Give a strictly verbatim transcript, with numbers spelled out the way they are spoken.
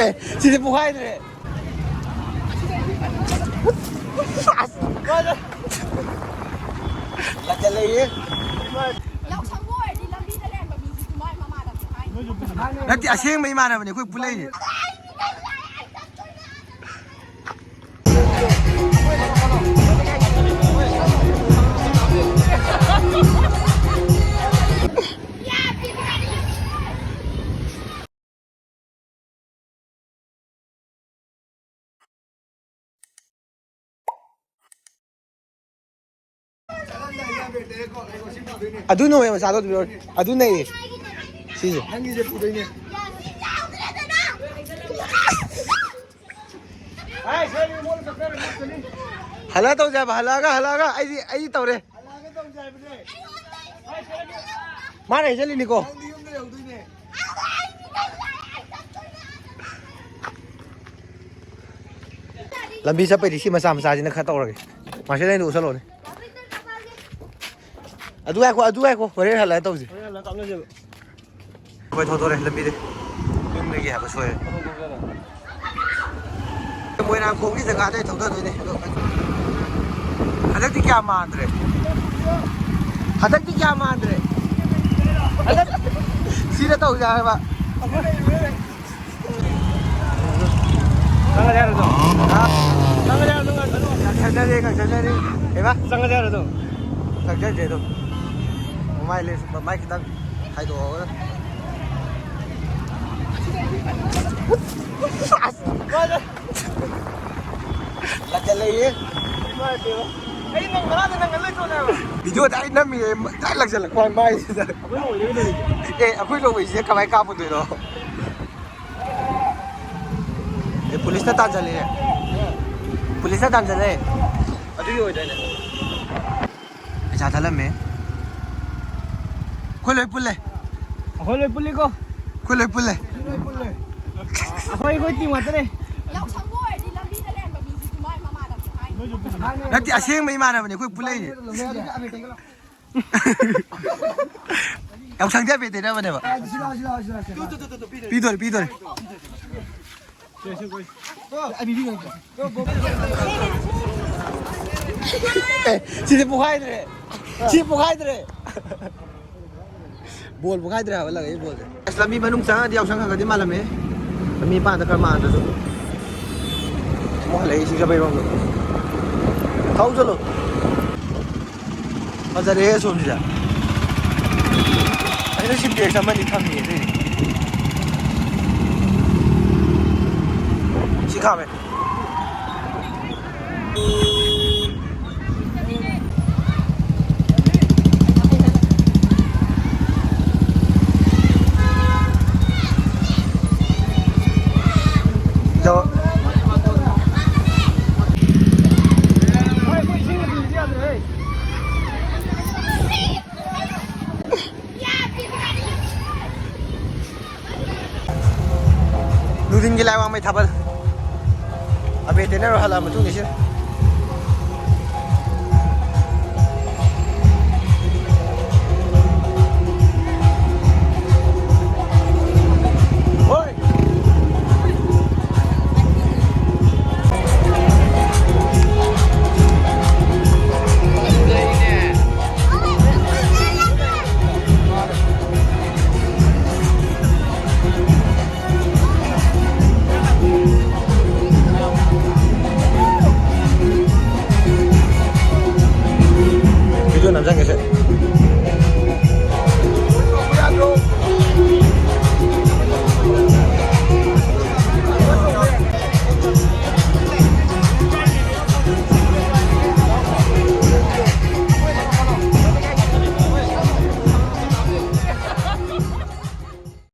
ꯑꯦ, ꯁꯤꯗꯤ ꯄꯣꯛꯈꯥꯏꯗ꯭ꯔꯦ꯫ ꯂꯥꯛꯆꯜꯂꯛꯏꯌꯦ꯫ ꯌꯥꯎꯁꯪꯕꯨ ꯑꯣꯏꯔꯗꯤ ꯂꯝꯕꯤꯗ ꯂꯩꯔꯝꯕ ꯃꯤꯁꯤꯁꯨ ꯃꯥꯏ ꯃꯃꯥꯟꯅꯕꯅꯤ ꯍꯥꯏꯅꯤ꯫ ꯅꯠꯇꯦ, ꯑꯁꯦꯡꯕ ꯏꯃꯥꯟꯅꯕꯅꯤ, ꯑꯩꯈꯣꯏ ꯄꯨꯜꯂꯛꯏꯅꯦ꯫ ꯑꯗꯨ ꯅꯣꯏ ꯃꯆꯥꯗꯣ ꯑꯗꯨ ꯂꯧꯔꯦ꯫ ꯑꯗꯨ ꯅꯩꯌꯦ꯫ ꯁꯤꯁꯦ꯫ ꯅꯪꯒꯤꯁꯦ ꯄꯨꯗꯣꯏꯅꯦ꯫ ꯍꯜꯂ ꯇꯧꯁꯦ ꯍꯥꯏꯕ, ꯍꯜꯂꯛꯑꯒ, ꯍꯜꯂꯛꯑꯒ ꯑꯩꯗꯤ, ꯑꯩꯗꯤ ꯇꯧꯔꯦ꯫ ꯃꯥꯅ ꯍꯩꯖꯜꯂꯤꯅꯤꯀꯣ꯫ ꯂꯝꯕꯤ ꯆꯠꯄꯩꯗꯤ ꯁꯤ ꯃꯆꯥ ꯃꯆꯥꯁꯤꯅ ꯈꯔ ꯇꯧꯔꯒꯦ꯫ ꯃꯥꯔꯁꯦꯜ, ꯅꯪꯗꯣ ꯎꯠꯁꯜꯂꯣꯅꯦ꯫ ꯑꯗꯨ ꯉꯥꯏꯈꯣ, ꯑꯗꯨ ꯉꯥꯏꯈꯣ, ꯍꯣꯔꯦꯟ ꯍꯜꯂꯛꯑ ꯇꯧꯁꯦ꯫ ꯍꯣꯔꯦꯟ ꯍꯜꯂꯛꯑ ꯀꯥꯞꯅꯁꯦꯕ꯫ ꯑꯩꯈꯣꯏ ꯊꯧꯗꯣꯔꯦ ꯂꯝꯕꯤꯗ꯫ ꯌꯨꯝꯗꯒꯤ ꯍꯥꯏꯕ ꯁꯣꯏꯔꯦ꯫ ꯃꯣꯏꯔꯥꯡꯈꯣꯡꯒꯤ ꯖꯒꯥꯗꯩ ꯊꯧꯗꯗꯣꯏꯅꯦ꯫ ꯑꯗꯣ ꯍꯟꯗꯛꯇꯤ ꯀꯌꯥ ꯃꯥꯟꯗ꯭ꯔꯦ꯫ ꯍꯟꯗꯛꯇꯤ ꯀꯌꯥ ꯃꯥꯟꯗ꯭ꯔꯦ꯫ ꯍꯟꯗꯛ ꯁꯤꯗ ꯇꯧꯁꯦ ꯍꯥꯏꯕ꯫ ꯆꯪꯉꯁꯦ ꯍꯥꯏꯔꯣ ꯑꯗꯨꯝ? ꯍꯥ? ꯆꯪꯉꯁꯦ ꯍꯥꯏꯔꯣ ꯑꯗꯨꯝ? ꯉꯥꯛꯇꯪ ꯆꯪꯖꯔꯦ, ꯉꯥꯛꯇꯪ ꯆꯪꯖꯔꯦ꯫ ꯀꯩꯕ? ꯆꯪꯉꯁꯦ ꯍꯥꯏꯔꯣ ꯑꯗꯨꯝ? ꯆꯪꯖꯗ꯭ꯔꯦ ꯑꯗꯨꯝ꯫ ꯃꯃꯥꯏ ꯂꯦꯟꯁ, ꯃꯃꯥꯏ ꯈꯤꯇꯪ ꯍꯥꯏꯗꯣꯛꯑꯒ꯫ ꯑꯁ! ꯂꯥꯛꯆꯜꯂꯛꯏꯌꯦ꯫ ꯏꯃꯥꯏ ꯄꯦꯝꯃ꯫ ꯑꯩ ꯅꯪ ꯉꯔꯥꯡꯗ ꯅꯪ ꯂꯣꯏ ꯇꯣꯛꯑꯦ ꯍꯥꯏꯕ꯫ ꯚꯤꯗꯤꯑꯣ ꯗꯥꯏꯔꯦꯛ ꯅꯝꯃꯤꯌꯦ, ꯗꯥꯏꯔꯦꯛ ꯂꯥꯛꯆꯜꯂꯛꯄ ꯋꯥꯅꯤ ꯃꯥꯏꯁꯤꯗ꯫ ꯑꯩꯈꯣꯏ ꯂꯣꯏꯔꯦ ꯀꯩꯗꯧꯔꯤꯒꯦ? ꯑꯦ, ꯑꯩꯈꯣꯏ ꯂꯣꯏꯕꯩꯁꯦ ꯀꯃꯥꯏ ꯀꯥꯞꯄꯨꯗꯣꯏꯅꯣ? ꯑꯦ, ꯄꯨꯂꯤꯁꯅ ꯇꯥꯟꯖꯜꯂꯛꯑꯦ꯫ ꯄꯨꯂꯤꯁꯅ ꯇꯥꯟꯖꯜꯂꯛꯑꯦ꯫ ꯑꯗꯨꯒꯤ ꯑꯣꯏꯗꯣꯏꯅꯦ꯫ ꯄꯩꯁꯥ ꯊꯠꯂꯝꯃꯦ꯫ ꯑꯩꯈꯣꯏ ꯂꯣꯏ ꯄꯨꯜꯂꯦ꯫ ꯑꯩꯈꯣꯏ ꯂꯣꯏ ꯄꯨꯜꯂꯤꯀꯣ꯫ ꯑꯩꯈꯣꯏ ꯂꯣꯏ ꯄꯨꯜꯂꯦ꯫ ꯑꯩꯈꯣꯏ, ꯑꯩꯈꯣꯏ ꯇꯤꯝ ꯉꯥꯛꯇꯅꯦ꯫ ꯌꯥꯎꯁꯪꯕꯨ ꯑꯣꯏꯔꯗꯤ ꯂꯝꯕꯤꯗ ꯂꯩꯔꯝꯕ ꯃꯤꯁꯤꯁꯨ ꯃꯥꯏ ꯃꯃꯥꯟꯅꯕꯅꯤ ꯍꯥꯏꯅꯤ꯫ ꯅꯠꯇꯦ, ꯑꯁꯦꯡꯕ ꯏꯃꯥꯟꯅꯕꯅꯦ, ꯑꯩꯈꯣꯏ ꯄꯨꯜꯂꯛꯏꯅꯦ꯫ ꯌꯥꯎꯁꯪꯗꯤ ꯑꯕꯦ ꯇꯩꯅꯕꯅꯦꯕ꯫ ꯄꯤꯗꯣꯔꯦ, ꯄꯤꯗꯣꯔꯦ꯫ ꯑꯦ, ꯁꯤꯗꯤ ꯄꯣꯈꯥꯏꯗ꯭ꯔꯦ꯫ ꯁꯤ ꯄꯣꯈꯥꯏꯗ꯭ꯔꯦ꯫ ꯕꯣꯜ ꯄꯣꯈꯥꯏꯗ꯭ꯔꯦ ꯍꯥꯏꯕ ꯂꯪꯉꯛꯏ ꯕꯣꯜꯁꯦ꯫ ꯑꯁ, ꯂꯝꯕꯤ ꯃꯅꯨꯡ ꯆꯪꯉꯗꯤ ꯌꯥꯎꯁꯪ ꯈꯔ ꯈꯔꯗꯤ ꯃꯥꯜꯂꯝꯃꯦ꯫ ꯂꯝꯕꯤ ꯃꯄꯥꯟꯗ ꯈꯔ ꯃꯥꯟꯗ꯭ꯔꯁꯨ꯫ ꯑꯃꯨꯛ ꯍꯜꯂꯛꯏ ꯁꯤꯡꯖꯃꯩꯔꯣꯝꯗ꯫ ꯊꯧ ꯆꯠꯂꯣ꯫ ꯐꯖꯔꯦꯍꯦ ꯑꯁꯣꯝꯁꯤꯗ꯫ ꯑꯁꯤꯗ ꯁꯤꯟꯇꯦꯛꯁ ꯑꯃꯅꯤ ꯊꯝꯃꯤ ꯑꯗꯨꯏꯅꯦ꯫ ꯁꯤ ꯈꯥꯝꯃꯦ꯫ ꯅꯨꯡꯊꯤꯟꯒꯤ ꯂꯥꯏꯋꯥꯡꯃꯩ ꯊꯥꯕꯜ꯫ ꯑꯕꯦ ꯇꯦꯅꯔ ꯍꯜꯂꯛꯑ ꯃꯇꯨꯡꯗ ꯁꯤ꯫